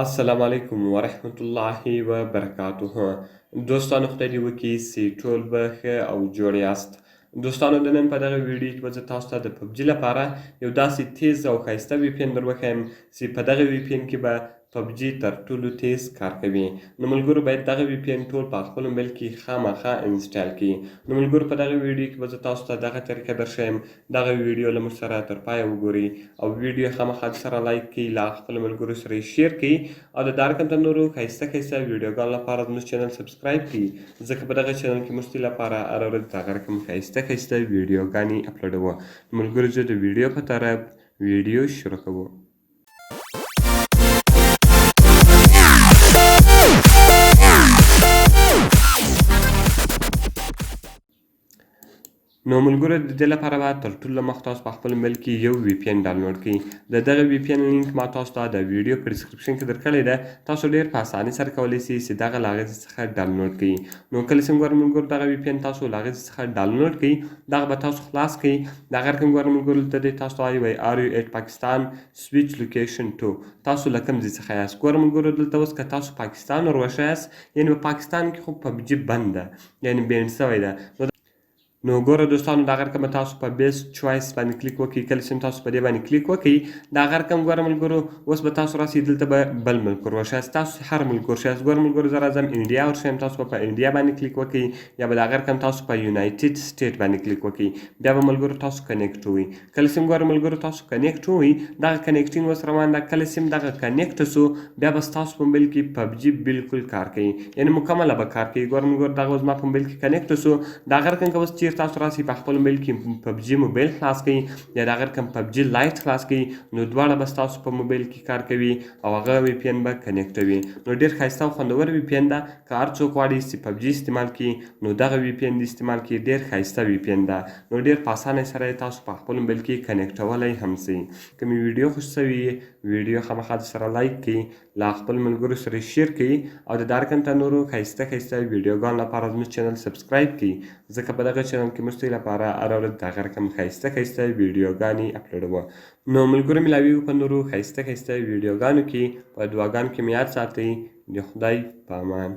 السلام علیکم ورحمت الله وبرکاته. دوستانو، خدای دې وکړي چې ټول به ښه او جوړ یاست. دوستانو، د نن په دغه ویډیو کې به زه تاسو ته د پبجي لپاره یو داسې تیز او ښایسته وي پي ان در وښیم چې په دغه وي پي ان کې به پبجي تر ټولو تیز کار کوي. نو ملګرو، باید دغه وي پي ان ټول په خپل موبایل کې خامخا انسټال کړي. نو ملګرو، په دغه ویډیو کې به زه تاسو ته دغه طریقه درښیم. دغه ویډیو له موږ سره تر پایه وګورئ او ویډیو خامخا سره لایک کړئ، له خپلو ملګرو سره یې share کړئ او د دا رقم ته نورو ښایسته ښایسته ویډیوګانو لپاره زموږ چینل subscribe کړئ، ځکه په دغه چینل کې موږ ستاسو لپاره هره ورځ دغه رقم ښایسته ښایسته ویډیوګانې اپلوډوو. ملګرو، زه د ویډیو په طرف ویډیو شروع کوو. نو ملګرو، د دې لپاره به تر ټولو مخ تاسو په خپل موبایل کې یو وي پي ان ډاونلوډ کړئ. د دغه وي پي ان لینک ما تاسو ته د ویډیو په description کې درکړی ده. تاسو ډیر په اسانۍ سره کولی شئ چې دغه له هغې څخه ډاونلوډ کړئ. نو کله چې ګورم ملګرو، دغه وي پي ان تاسو له هغې څخه ډاونلوډ کړئ، دغه به تاسو خلاص کړئ. دغه رقم ګورم ملګرو، دلته دی تاسو ته وایي وای are you at Pakistan؟ Switch location to. تاسو له کوم ځای څخه یاست؟ ګورم ملګرو، دلته اوس که تاسو پاکستان ور وښیاست، یعنې په پاکستان کې خو پبجي بند ده، یعنې ban شوی ده. نو ګوره دوستانو، دا رقم تاسو په best choice باندې کلیک وکړئ. کله چې تاسو په دې باندې کلیک وکړئ، دا رقم ګوره ملګرو، اوس به تاسو راسئ، دلته به بل ملک ور وښیاست. تاسو هر ملک ورښیاست. ګوره ملګرو، زه راځم انډیا ورښیم. تاسو به په انډیا باندې کلیک وکړئ یا به دا رقم تاسو په United State باندې کلیک وکړئ. بیا به ملګرو تاسو connect وئ. کله چې ګوره ملګرو تاسو connect وئ، دغه connecting اوس روان ده. کله چې دغه connect سو، بیا به ستاسو په موبایل کې پبجي بالکل کار کوي، یعنې مکمله به کار کوي. ګوره ملګرو، دغه اوس ما په موبایل کې connect سو. دا رقم که اوس چیرې تاسو راسئ، په خپل موبایل کې پبجي موبایل خلاص کړئ یا دا رقم پبجي Lite خلاص کړئ، نو دواړه به ستاسو په موبایل کې کار کوي او هغه وي پي ان به connect وي. نو ډیر ښایسته او خوندور وي پي ان ده. که هر څوک غواړي چې پبجي استعمال کړي، نو دغه وي پي ان دې استعمال کړي. ډیر ښایسته وي پي ان ده. نو ډیر په اسانۍ سره یې تاسو په خپل موبایل کې کنیکټولی هم سئ. که مې ویډیو خوښ سوي، ویډیو خامخا سره لایک کړئ، له خپل ملګرو سره share کړئ او د دا رقم ته نورو ښایسته ښایسته ویډیوګانو لپاره زموږ چینل subscribe کړئ، ځکه په دغه چینل کې موږ ستاسو لپاره هره ورځ دغه رقم ښایسته ښایسته ویډیوګانې اپلوډوو. نو ملګرو، ملاویږو په نورو ښایسته ښایسته ویډیوګانو کې. په دعاګانو کې مې یاد ساتئ. د خدای په امان.